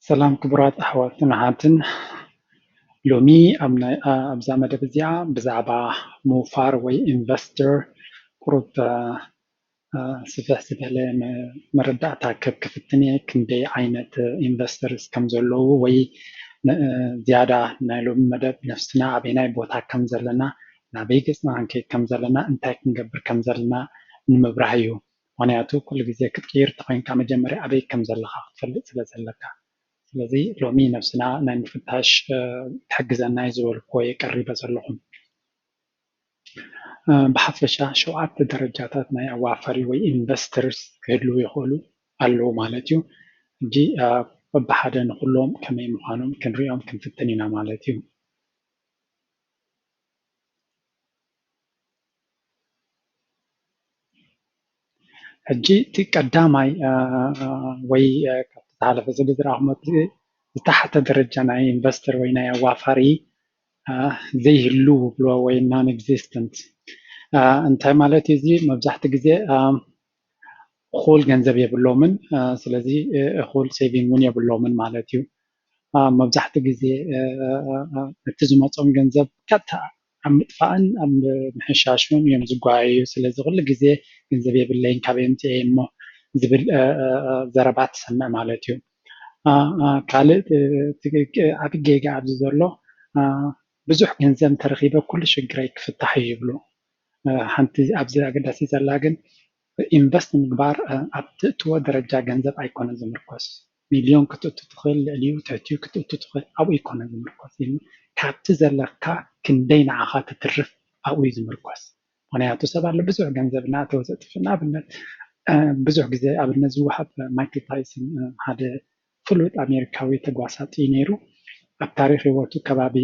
ሰላም ክቡራት ኣሕዋትን ኣሓትን፣ ሎሚ ኣብ ናይ- ኣብዛ መደብ እዚኣ ብዛዕባ ምውፋር ወይ ኢንቨስተር ቁሩብ ስፍሕ ዝበለ መረዳእታ ክብ ክፍትን እየ። ክንደይ ዓይነት ኢንቨስተርስ ከም ዘለዉ ወይ ዝያዳ ናይ ሎሚ መደብ ነፍስና ኣበይናይ ቦታ ከም ዘለና፣ ናበይ ገፅና ክንከይድ ከም ዘለና፣ እንታይ ክንገብር ከም ዘለና ንምብራህ እዩ። ምክንያቱ ኩሉ ግዜ ክትቅይር ተኮይንካ መጀመርያ ኣበይ ከም ዘለካ ክትፈልጥ ስለ ዘለካ። ስለዚ ሎሚ ነብስና ናይ ምፍታሽ ክሕግዘና እዩ ዝበልኩዎ እየ ቀሪበ ዘለኹ። ብሓፈሻ ሸውዓተ ደረጃታት ናይ ኣዋፈሪ ወይ ኢንቨስተርስ ክህልዉ ይኽእሉ ኣለዉ ማለት እዩ። ሕጂ በብሓደ ንኩሎም ከመይ ምዃኖም ክንሪኦም ክንፍትን ኢና ማለት እዩ። ሕጂ እቲ ቀዳማይ ወይ ካብቲ ዝሓለፈ ስለ ዝረኣኹሞ እቲ ዝተሓተ ደረጃ ናይ ኢንቨስተር ወይ ናይ ኣዋፋሪ ዘይህሉ ብሎ ወይ non existent እንታይ ማለት እዩ? እዚ መብዛሕትኡ ግዜ እኹል ገንዘብ የብሎምን። ስለዚ እኹል ሴቪንግ እውን የብሎምን ማለት እዩ። መብዛሕትኡ ግዜ እቲ ዝመፆም ገንዘብ ቀጥታ ኣብ ምጥፋእን ኣብ ምሕሻሹን እዮም ዝጓየዩ። ስለዚ ኩሉ ግዜ ገንዘብ የብለይን ካበይ ኣምፅኤ እሞ ዝብል ዘረባ ትሰምዕ ማለት እዩ። ካልእ ዓቢ ጌጋ ኣብዚ ዘሎ ብዙሕ ገንዘብ እንተረኺበ ኩሉ ሽግረይ ክፍታሕ እዩ ይብሉ። ሓንቲ ኣብዚ ኣገዳሲ ዘላ ግን ኢንቨስት ምግባር ኣብ ትእትዎ ደረጃ ገንዘብ ኣይኮነ ዝምርኮስ። ሚልዮን ክትእቱ ትኽእል፣ ልዕሊኡ ትሕቲኡ ክትእቱ ትኽእል፣ ኣብኡ ኣይኮነ ዝምርኮስ። ካብቲ ዘለካ ክንደይ ንዓኻ ትትርፍ ኣብኡ እዩ ዝምርኮስ። ምክንያቱ ሰብ ኣሎ ብዙሕ ገንዘብ እናእተወ ዘጥፍእ። ንኣብነት ብዙሕ ግዜ ኣብነት ዝወሃብ ማይክል ታይሰን ሓደ ፍሉጥ ኣሜሪካዊ ተጓሳጢ ነይሩ። ኣብ ታሪክ ህይወቱ ከባቢ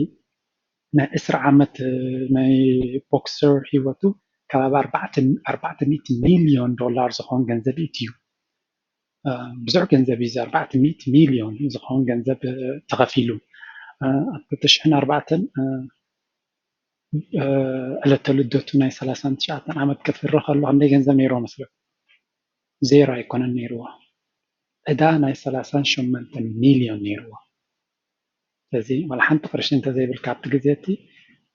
ናይ ዕስራ ዓመት ናይ ቦክሰር ህይወቱ ከባቢ ኣርባዕተ ሚልዮን ዶላር ዝኸውን ገንዘብ ኢትዩ። ብዙሕ ገንዘብ እዩ። ኣርባዕተ ሚልዮን ዝኸውን ገንዘብ ተኸፊሉ ኣብ ክልተ ሽሕን ኣርባዕተን ዕለተ ልደቱ ናይ ሰላሳን ትሽዓተን ዓመት ከፍሪ ከሎ ክንደይ ገንዘብ ነይርዎ መስለኩም? ዜሮ ኣይኮነን ነይርዎ። ዕዳ ናይ ሰላሳን ሸሞንተን ሚልዮን ነይርዎ። ስለዚ ዋላ ሓንቲ ቅርሺ እንተዘይብልካ ኣብቲ ግዜ እቲ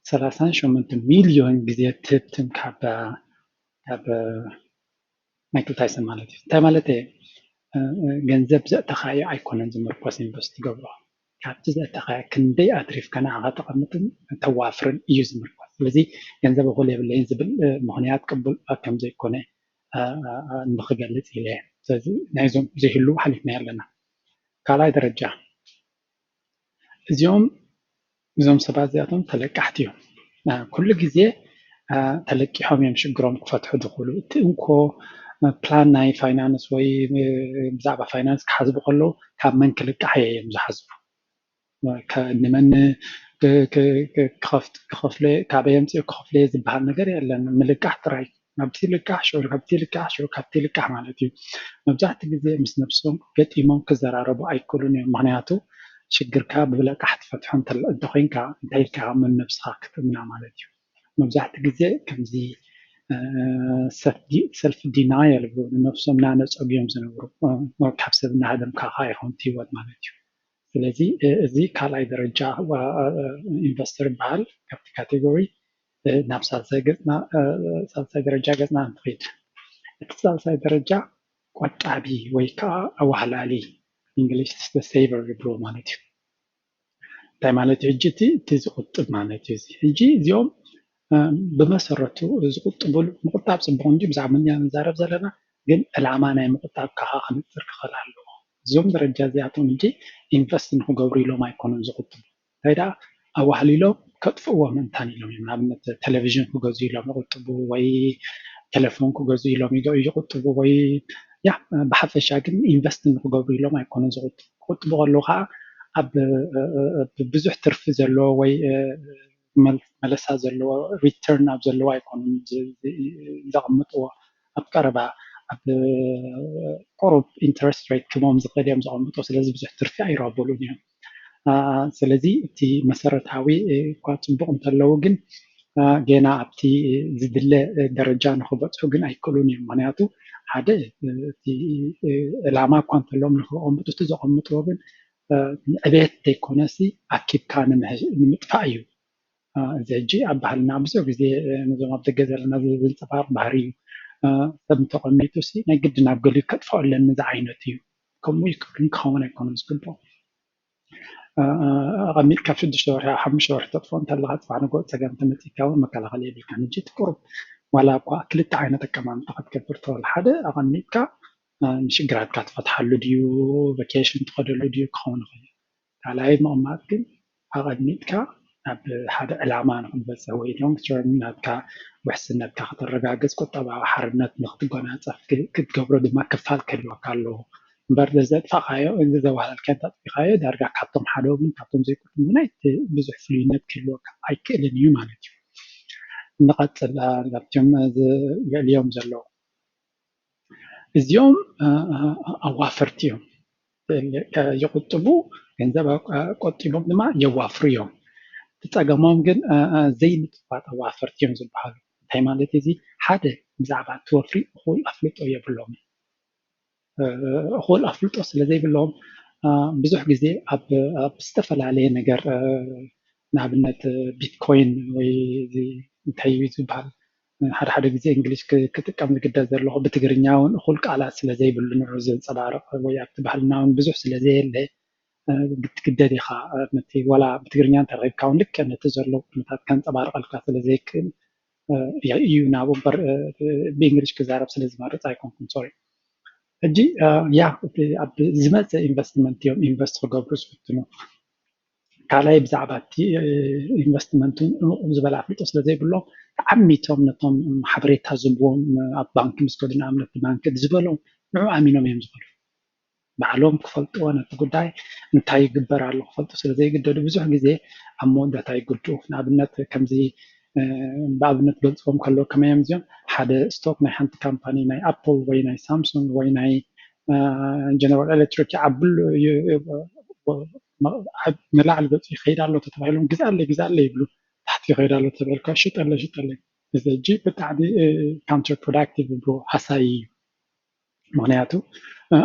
ሰላሳን ሸሞንተ ሚልዮን ግዜ ትህብትም ካብ ካብ ማይክል ታይሰን ማለት እዩ። እንታይ ማለት እየ? ገንዘብ ዘእተኻዮ ኣይኮነን ዝምርኮስ ኢንቨስት ትገብሮ፣ ካብቲ ዘእተኻዮ ክንደይ ኣትሪፍካ ንዓኻ ተቐምጥን ተዋፍርን እዩ ዝምርኮስ። ስለዚ ገንዘብ እኹል የብለይን ዝብል ምኽንያት ቅቡል ከም ዘይኮነ ንክገልፅ ኢለ እየ። ስለዚ ናይዞም ዘይህልዉ ሓሊፍናዮ ኣለና። ካልኣይ ደረጃ እዚኦም እዞም ሰባት እዚኣቶም ተለቃሕቲ እዮም። ኩሉ ግዜ ተለቂሖም እዮም ሽግሮም ክፈትሑ ዝኽእሉ። እቲ እንኮ ፕላን ናይ ፋይናንስ ወይ ብዛዕባ ፋይናንስ ክሓስቡ ከለዉ ካብ መን ክልቃሕ እየ እዮም ዝሓስቡ። ንመን ክኸፍለ፣ ካበይ ኣምፅኦ ክኸፍለ ዝበሃል ነገር የለን። ምልቃሕ ጥራይ። ናብቲ ልቃሕ ሽዑ፣ ካብቲ ልቃሕ ሽዑ፣ ካብቲ ልቃሕ ማለት እዩ። መብዛሕትኡ ግዜ ምስ ነብሶም ገጢሞም ክዘራረቡ ኣይክእሉን እዮም። ምክንያቱ ሽግርካ ብለቃሕ ትፈትሖ እንተኮይንካ እንታይ ኢልካ ከም ነብስኻ ክትእምና ማለት እዩ። መብዛሕትኡ ግዜ ከምዚ ሰልፍ ዲናየል ንነብሶም እናነፀጉ እዮም ዝነብሩ። ካብ ሰብ እናሃደምካ ከዓ ይኸውን ህይወት ማለት እዩ። ስለዚ እዚ ካልኣይ ደረጃ ኢንቨስተር ይበሃል። ካብቲ ካቴጎሪ ናብ ሳልሳይ ገፅና ሳልሳይ ደረጃ ገፅና እንትኸይድ እቲ ሳልሳይ ደረጃ ቆጣቢ ወይ ከዓ ኣዋህላሊ እንግሊሽ ሴቨር ይብሎ ማለት እዩ። እንታይ ማለት እዩ? ሕጂ እቲ ዝቁጥብ ማለት እዩ። ሕጂ እዚኦም ብመሰረቱ ዝቁጥብሉ ምቁጣብ ፅቡቅ እንጂ ብዛዕባ ምንያ ንዛረብ ዘለና ግን ዕላማ ናይ ምቁጣብ ካኻ ክንፅር ክኽእል ኣለዎ። እዞም ደረጃ እዚኣቶም እንጂ ኢንቨስት ንክገብሩ ኢሎም ኣይኮኑን ዝቁጥቡ። እንታይ ደኣ ኣዋህሊሎም ከጥፍእዎ ምእንታን ኢሎም እዮም። ንኣብነት ቴሌቪዥን ክገዙ ኢሎም ይቁጥቡ ወይ ቴሌፎን ክገዙ ኢሎም ይቁጥቡ ወይ ያ ብሓፈሻ ግን ኢንቨስት ንክገብሩ ኢሎም ኣይኮኑን ዝቁጥቡ። ክቁጥቡ ከለዉ ከዓ ኣብ ብዙሕ ትርፊ ዘለዎ ወይ መለሳ ዘለዎ ሪተርን ኣብ ዘለዎ ኣይኮኑን ዘቐምጥዎ። ኣብ ቀረባ ኣብ ቁሩብ ኢንተረስት ሬት ክቦም ዝኽእል እዮም ዘቐምጡ። ስለዚ ብዙሕ ትርፊ ኣይረኸቡሉን እዮም። ስለዚ እቲ መሰረታዊ እኳ ፅቡቅ እንተለዉ ግን ገና ኣብቲ ዝድለ ደረጃ ንክበፅሑ ግን ኣይክእሉን እዮም። ምክንያቱ ሓደ እቲ ዕላማ እኳ እንተለዎም ንክቐምጡ እቲ ዘቐምጥዎ ግን ንዕቤት ዘይኮነሲ ኣኪብካ ንምጥፋእ እዩ። እዚ ሕጂ ኣብ ባህልና ብዙሕ ግዜ ነዞም ኣብ ደገ ዘለና ዘንፀባርቕ ባህሪ እዩ። ሰብ እንተቐሚጡ ሲ ናይ ግድን ኣብ ገሊኡ ከጥፍኦ ኣለኒ ዝዓይነቱ እዩ። ከምኡ ይክብርን ክኸውን ኣይኮነን ዝግብኦ። ኣቐሚጥካ ኣብ ሽዱሽተ ወርሒ ኣብ ሓሙሽተ ወርሒ ተጥፍኦ እንተለካ ፅባሕ ንግሆ ፀገም ተመፂካ እውን መከላኸሊ የብልካን። ሕጂ እቲ ቁሩብ ዋላ እኳ ክልተ ዓይነት ኣቀማምጣ ክትገብር ትኽእል። ሓደ ኣቐሚጥካ ንሽግራትካ ትፈትሓሉ ድዩ፣ ቫኬሽን ትኸደሉ ድዩ ክኸውን ይኽእል። ካልኣይ ምቕማጥ ግን ኣቐሚጥካ ናብ ሓደ ዕላማ ንክትበፅሕ ወይ ሎንግ ተርም ናትካ ውሕስነትካ ከተረጋግፅ፣ ቁጠባዊ ሓርነት ንክትጎናፀፍ ክትገብሮ ድማ ክፋል ክህልወካ ኣለዎ። እምበር ዘጥፋእካዮ ዘዋሃለልካዮ እንተጥፊኻዮ ዳርጋ ካብቶም ሓደ እውን ካብቶም ዘይቁጥም ናይ ብዙሕ ፍሉይነት ክህልወካ ኣይክእልን እዩ ማለት እዩ። ንቐፅል ናብቶም ልዕሊኦም ዘለዉ እዚኦም ኣዋፈርቲ እዮም። ይቁጥቡ፣ ገንዘብ ቆጢቦም ድማ የዋፍሩ እዮም። እቲ ፀገሞም ግን ዘይምጥፋጥ ኣዋፈርቲ እዮም ዝበሃሉ። እንታይ ማለት እዚ? ሓደ ብዛዕባ እቲ ወፍሪ እኹል ኣፍልጦ የብሎም። እኹል ኣፍልጦ ስለ ዘይብሎም ብዙሕ ግዜ ኣብ ዝተፈላለየ ነገር ንኣብነት ቢትኮይን ወይ እንታይ እዩ ዝበሃል ሓደ ሓደ ግዜ እንግሊሽ ክጥቀም ዝግደድ ዘለኹ ብትግርኛ እውን እኹል ቃላት ስለ ዘይብሉ ንዑ ዘንፀባርቕ ወይ ኣብቲ ባህልና እውን ብዙሕ ስለ ዘየለ ክትግደድ ኢኻ። ነቲ ዋላ ብትግርኛ እንተረኺብካ እውን ልክዕ ነቲ ዘሎ ኩነታት ከንፀባርቐልካ ስለ ዘይክእል እዩ ናብኡ እምበር ብእንግሊሽ ክዛረብ ስለ ዝመርፅ ኣይኮንኩን። ሶሪ። ሕጂ ያ ኣብ ዝመፀ ኢንቨስትመንት እዮም ኢንቨስት ክገብሩ ዝፍትኑ። ካልኣይ ብዛዕባ እቲ ኢንቨስትመንት ንቑም ዝበለ ኣፍልጦ ስለ ዘይብሎም ተዓሚቶም ነቶም ሓበሬታ ዝህብዎም ኣብ ባንክ ምስ ከዱ ንኣብነት ባንክ ዝበሎም ንዑ ኣሚኖም እዮም ዝኸዱ። ባዕሎም ክፈልጥዎ ነቲ ጉዳይ እንታይ ይግበር ኣሎ ክፈልጡ ስለ ዘይግደዱ ብዙሕ ግዜ ኣብ መወዳእታ ይጉድኡ። ንኣብነት ከምዚ ብኣብነት ገልፅዎም ከለዉ ከመይ እዮም እዚኦም ሓደ ስቶክ ናይ ሓንቲ ካምፓኒ ናይ ኣፕል ወይ ናይ ሳምሱንግ ወይ ናይ ጀነራል ኤሌክትሪክ ይዓብሉ ንላዕሊ ገፁ ይኸይድ ኣሎ ተተባሂሎም ግዛለይ ግዛለይ ይብሉ። ታሕቲ ይኸይድ ኣሎ ተበልካ ሽጠለይ ሽጠለይ። እዚ ሕጂ ብጣዕሚ ካውንተር ፕሮዳክቲቭ ይብልዎ ሃሳዪ እዩ። ምክንያቱ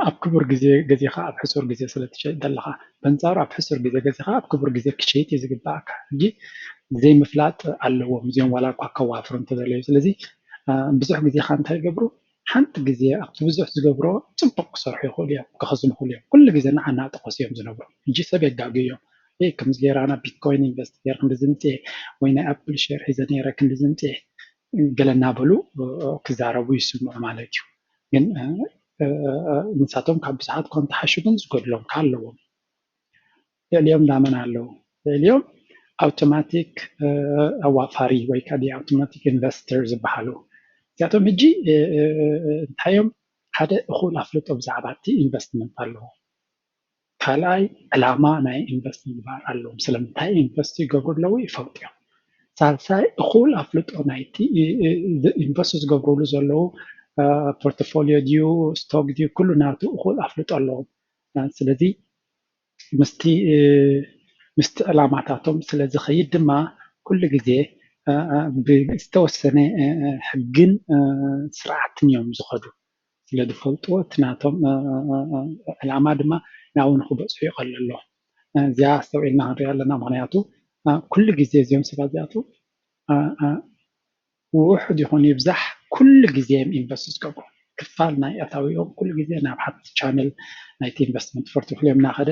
ኣብ ክቡር ግዜ ገዚኻ ኣብ ሕሱር ግዜ ስለ ትሸይጥ ዘለኻ በንፃሩ ኣብ ሕሱር ግዜ ገዚኻ ኣብ ክቡር ግዜ ክሸይጥ እዩ ዝግባኣካ። ሕጂ ዘይምፍላጥ ኣለዎም እዚኦም ዋላ እኳ ከዋፍሩ እንተዘለዩ። ስለዚ ብዙሕ ግዜ ካ እንታይ ይገብሩ ሓንቲ ግዜ ኣብቲ ብዙሕ ዝገብሮ ፅቡቅ ክሰርሑ ይኽእሉ እዮም ክኸስኑ ይኽእሉ እዮም። ኩሉ ግዜ ንዓና ጠቆስ እዮም ዝነብሩ። ሕጂ ሰብ የጋግዩ እዮም። ከምዚ ገይራ ናብ ቢትኮይን ኢንቨስት ገይረ ክንዲ ዝምፅእ ወይ ናይ ኣፕል ሼር ሒዘ ነይረ ክንዲ ዝምፅእ ገለ እናበሉ ክዛረቡ ይስምዑ ማለት እዩ። ግን ንሳቶም ካብ ብዙሓት ኮም ተሓሹ ግን ዝጎድሎም ኣለዎም። ልዕሊኦም ዳመን ኣለዉ። ልዕሊኦም ኣውቶማቲክ ኣዋፋሪ ወይ ከዓ ኣውቶማቲክ ኢንቨስተር ዝበሃሉ እዚኣቶም ሕጂ እንታዮም ሓደ እኹል ኣፍልጦ ብዛዕባ እቲ ኢንቨስትመንት ኣለዎ። ካልኣይ ዕላማ ናይ ኢንቨስት ምግባር ኣለዎም። ስለምንታይ ኢንቨስት ይገብሩ ኣለዉ ይፈልጡ እዮም። ሳልሳይ እኹል ኣፍልጦ ናይቲ ኢንቨስት ዝገብሩሉ ዘለዉ ፖርትፎሊዮ ድዩ ስቶክ ድዩ ኩሉ ናቱ እኹል ኣፍልጦ ኣለዎም። ስለዚ ምስቲ ምስቲ ዕላማታቶም ስለ ዝኸይድ ድማ ኩሉ ግዜ ብዝተወሰነ ሕግን ስርዓትን እዮም ዝኸዱ። ስለ ዝፈልጥዎ እቲ ናቶም ዕላማ ድማ ናብኡ ንክበፅሑ ይቐለሎ። እዚኣ ኣስተውዒልና ክንሪኣ ኣለና። ምክንያቱ ኩሉ ግዜ እዚኦም ሰባት እዚኣቶም ውሑድ ይኹን ይብዛሕ ኩሉ ግዜ እዮም ኢንቨስት ዝገብሩ። ክፋል ናይ ኣታዊኦም ኩሉ ግዜ ናብ ሓንቲ ቻነል ናይቲ ኢንቨስትመንት ፖርትፎሊዮ እናኸደ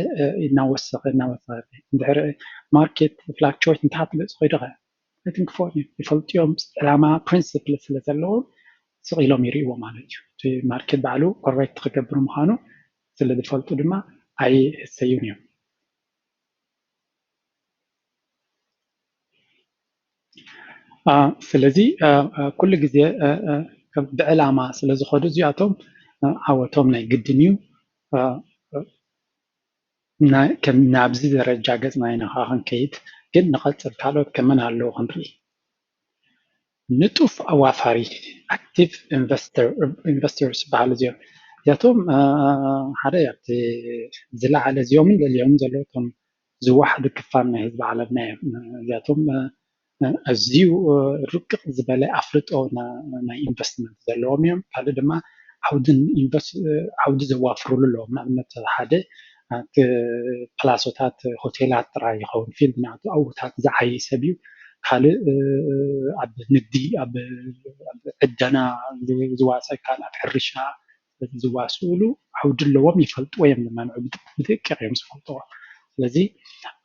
እናወሰኸ እናወሰኸ እንድሕር ማርኬት ፍላክቹዌት ንታሕቲ ገፅ ኮይዱ ኸ ኣይትንክፎን እዮም። ይፈልጥዮም ዕላማ ፕሪንስፕል ስለ ዘለዎም ስቕ ኢሎም ይርእይዎ ማለት እዩ። እቲ ማርኬት ባዕሉ ኮሬክት ክገብር ምዃኑ ስለ ዝፈልጡ ድማ ኣይህሰዩን እዮም። ስለዚ ኩሉ ግዜ ብዕላማ ስለ ዝኸዱ እዚኣቶም ዓወቶም ናይ ግድን እዩ። ናብዚ ደረጃ ገፅና ኢና ከዓ ክንከይድ ግን ንቐፅል ካልኦት ከመን ኣለዉ ክንርኢ። ንጡፍ ኣዋፋሪ ኣክቲቭ ኢንቨስተርስ ዝበሃሉ እዚኦም እዚኣቶም ሓደ ኣብቲ ዝለዓለ እዚኦምን ልዕሊኦምን ዘለዉ እቶም ዝወሓዱ ክፋል ናይ ህዝቢ ዓለምና እዮም። እዚኣቶም ኣዝዩ ርቅቕ ዝበለ ኣፍልጦ ናይ ኢንቨስትመንት ዘለዎም እዮም። ካልእ ድማ ዓውዲ ዘዋፍሩሉ ኣለዎም። ንኣብነት ሓደ ፕላሶታት ሆቴላት ጥራይ ይኸውን ፊልድ ናቱ ኣብታት ዝዓይ ሰብ እዩ። ካልእ ኣብ ንግዲ ኣብ ዕደና ዝዋሰ ካልኣት ሕርሻ ዝዋስእሉ ዓውዲ ኣለዎም ይፈልጥዎ እዮም ድማ ንዑ ብጥቂቕ እዮም ዝፈልጥዎ። ስለዚ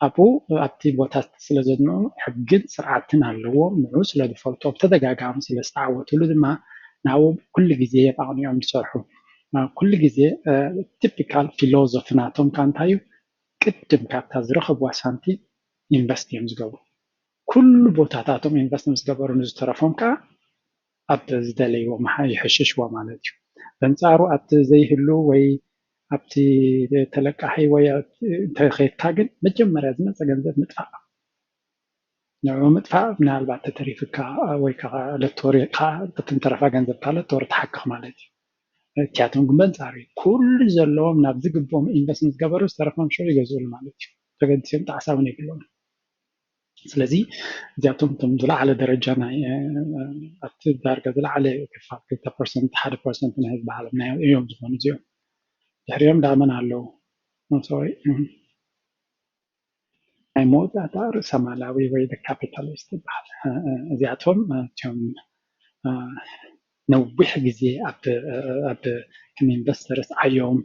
ኣብኡ ኣብቲ ቦታ ስለ ዘድንዑ ሕግን ስርዓትን ኣለዎም። ንዑ ስለ ዝፈልጦ ብተደጋጋሚ ስለ ዝተዓወትሉ ድማ ናብኡ ኩሉ ግዜ እዮም ኣቕኒዖም ዝሰርሑ። ኩሉ ግዜ ቲፒካል ፊሎዞፊ ናቶም ከ እንታይ እዩ? ቅድም ካብታ ዝረኸብዋ ሳንቲም ኢንቨስት እዮም ዝገብሩ። ኩሉ ቦታታቶም ኢንቨስት ምስ ገበሩ ንዝተረፎም ከዓ ኣብ ዝደለይዎ መሓ ይሕሽሽዎ ማለት እዩ። በንፃሩ ኣብቲ ዘይህሉ ወይ ኣብቲ ተለቃሒ ወይ እንተኸድካ ግን መጀመርያ ዝመፀ ገንዘብ ምጥፋእ። ንዑ ምጥፋእ ምናልባት ተተሪፍካ ወይ ከዓ ለቶሪ ክትንተረፋ ገንዘብካ ለቶሪ ትሓክኽ ማለት እዩ። እቲያቶም ግን በንፃሩ ኩሉ ዘለዎም ናብ ዝግብኦም ኢንቨስት ምስ ገበሩ ዝተረፎም ሽዑ ይገዝእሉ ማለት እዩ። ተገዲሶም ጣዕሳ እውን የብሎም። ስለዚ እዚኣቶም እቶም ዝለዓለ ደረጃ ናይ ኣብቲ ዳርጋ ዝለዓለ ክፋል ክልተ ፐርሰንት ሓደ ፐርሰንት ናይ ህዝቢ ዓለም ናይ እዮም ዝኾኑ እዚኦም። ድሕሪኦም ዳመን ኣለዉ። ሶሪ ናይ መወዳእታ ርእሰ ማላዊ ወይ ካፒታሊስት ይበሃል። እዚኣቶም እቲኦም ነዊሕ ግዜ ኣብ ከም ኢንቨስተርስ ዓዮም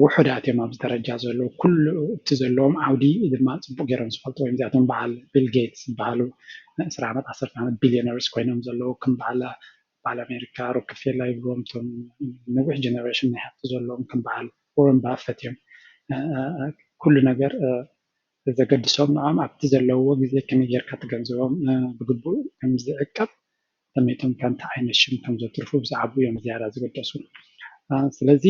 ውሑዳት እዮም ኣብዚ ደረጃ ዘለዉ። ኩሉ እቲ ዘለዎም ዓውዲ ድማ ፅቡቅ ገይሮም ዝፈልጡ እዮም። እዚኣቶም በዓል ቢል ጌትስ ዝበሃሉ ዕስራ ዓመት ዓሰርተ ዓመት ቢሊዮነርስ ኮይኖም ዘለዉ ከም በዓል በዓል ኣሜሪካ ሮክፌላ ይብልዎም። እቶም ነዊሕ ጀነሬሽን ናይ ሃብቲ ዘለዎም ከም በዓል ወረን ባፈት እዮም። ኩሉ ነገር ዘገድሶም ንዖም ኣብቲ ዘለውዎ ግዜ ከመይ ጌርካ ትገንዘቦም ብግቡእ ከም ዝዕቀብ ተመይቶም ከ እንታይ ዓይነት ሽም ከም ዘትርፉ ብዛዕባኡ እዮም ዝያዳ ዝገደሱ። ስለዚ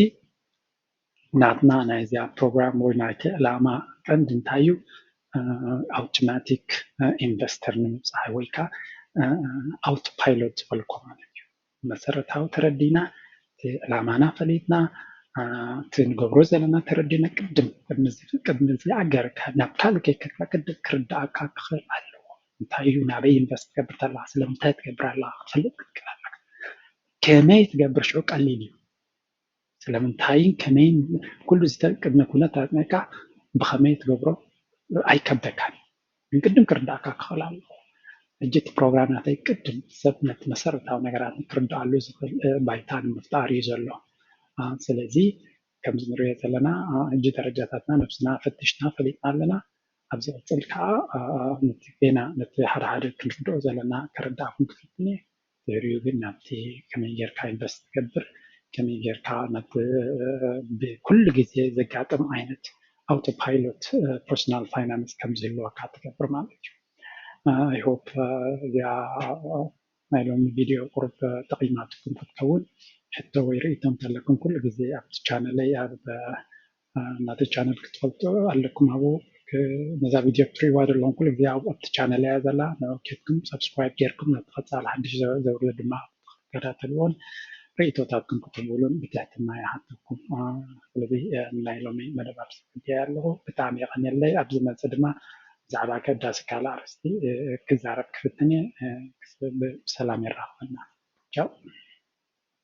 ናትና ናይዚኣ ፕሮግራም ወይ ናይቲ ዕላማ ቀንዲ እንታይ እዩ? ኣውቶማቲክ ኢንቨስተር ንምብፃሕ ወይ ከዓ ኣውቶ ፓይሎት ዝበልኮ ማለት እዩ። መሰረታዊ ተረዲና እቲ ዕላማና ፈሊጥና እቲ ንገብሮ ዘለና ተረዲና ቅድም ቅድሚ እዚኣ ገርካ ናብ ካልእ ከይከድካ ቅድም ክርዳእካ ክኽእል ኣለዎ። እንታይ እዩ ናበይ ኢንቨስት ትገብር ኣለካ ስለምንታይ ትገብር ኣለካ ክትፈልጥ ክትክእል ኣለካ። ከመይ ትገብር ሽዑ ቀሊል እዩ። ስለምንታይን ከመይን ኩሉ እዚ ቅድመ ኩነት ኣጥኒዕካ ብኸመይ ትገብሮ ኣይከብደካን ግን ቅድም ክርዳእካ ክኽእል ኣለዎ። ሕጂ እቲ ፕሮግራም ናተይ ቅድም ሰብ ነቲ መሰረታዊ ነገራት ክርዳኣሉ ዝኽእል ባይታ ንምፍጣር እዩ ዘሎ። ስለዚ ከምዚ ንሪኦ ዘለና ሕጂ ደረጃታትና ነብስና ፈቲሽና ፈሊጥና ኣለና። ኣብ ዝቕፅል ከዓ ነቲ ጌና ነቲ ሓደ ሓደ ክንርድኦ ዘለና ከረዳእኩም ክፍትን እየ። ድሕሪኡ ግን ናብቲ ከመይ ጌርካ ኢንቨስት ትገብር ከመይ ጌርካ ናብቲ ብኩሉ ግዜ ዘጋጥም ዓይነት ኣውቶ ፓይሎት ፐርሶናል ፋይናንስ ከም ዝህልወካ ትገብር ማለት እዩ። I hope እዚኣ ናይ ሎሚ ቪድዮ ቁሩብ ጠቒማትኩም ክትከውን ሕቶ ወይ ርእይቶ እንተለኩም ኩሉ ግዜ ኣብቲ ቻነለይ ኣብ ናተይ ቻነል ክትፈልጡ ኣለኩም። ኣብኡ ነዛ ቪድዮ ክትሪእዋ ዘለኹም ኩሉ ግዜ ኣብቲ ቻነል እያ ዘላ። ንዑ ኬድኩም ሳብስክራይብ ጌርኩም ነቲ ቀፃሊ ሓድሽ ዘውርዶ ድማ ክትከታተልዎን ርእይቶታትኩም ክትህቡሉን ብትሕትና ይሓተኩም። ስለዚ ናይ ሎሚ መደብ ኣብዚ ክድያ ኣለኹ። ብጣዕሚ የቐንየለይ። ኣብ ዝመፅእ ድማ ብዛዕባ ከዳሲ ካልእ ኣርእስቲ ክዛረብ ክፍትን እየ። ብሰላም የራኽበና። ቻው።